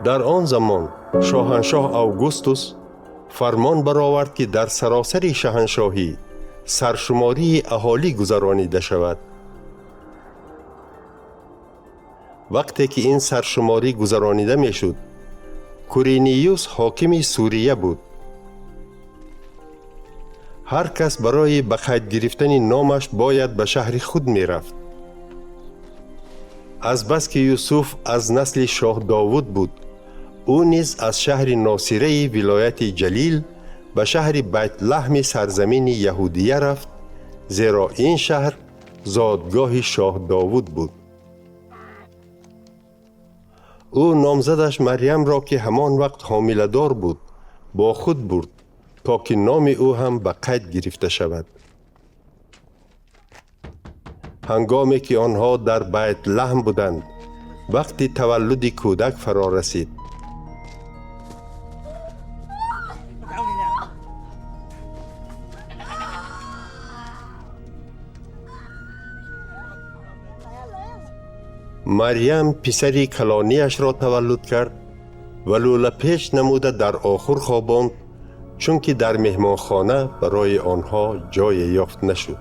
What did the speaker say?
Дар он замон шоҳаншоҳ Августус фармон баровард, ки дар саросари шаҳаншоҳӣ саршумории аҳолӣ гузаронида шавад. Вақте ки ин саршуморӣ гузаронида мешуд, Куриниюс ҳокими Сурия буд. Ҳар кас барои ба қайд гирифтани номаш бояд ба шаҳри худ мерафт. Азбаски Юсуф аз насли шоҳ Довуд буд, ӯ низ аз шаҳри Носираи вилояти Ҷалил ба шаҳри Байтлаҳми сарзамини Яҳудия рафт, зеро ин шаҳр зодгоҳи шоҳ Довуд буд. Ӯ номзадаш Марьямро, ки ҳамон вақт ҳомиладор буд, бо худ бурд, то ки номи ӯ ҳам ба қайд гирифта шавад. Ҳангоме ки онҳо дар Байтлаҳм буданд, вақти таваллуди кӯдак фаро расид. Марьям писари калонияшро таваллуд кард ва лӯлапеч намуда дар охур хобонд, чунки дар меҳмонхона барои онҳо ҷое ёфт нашуд.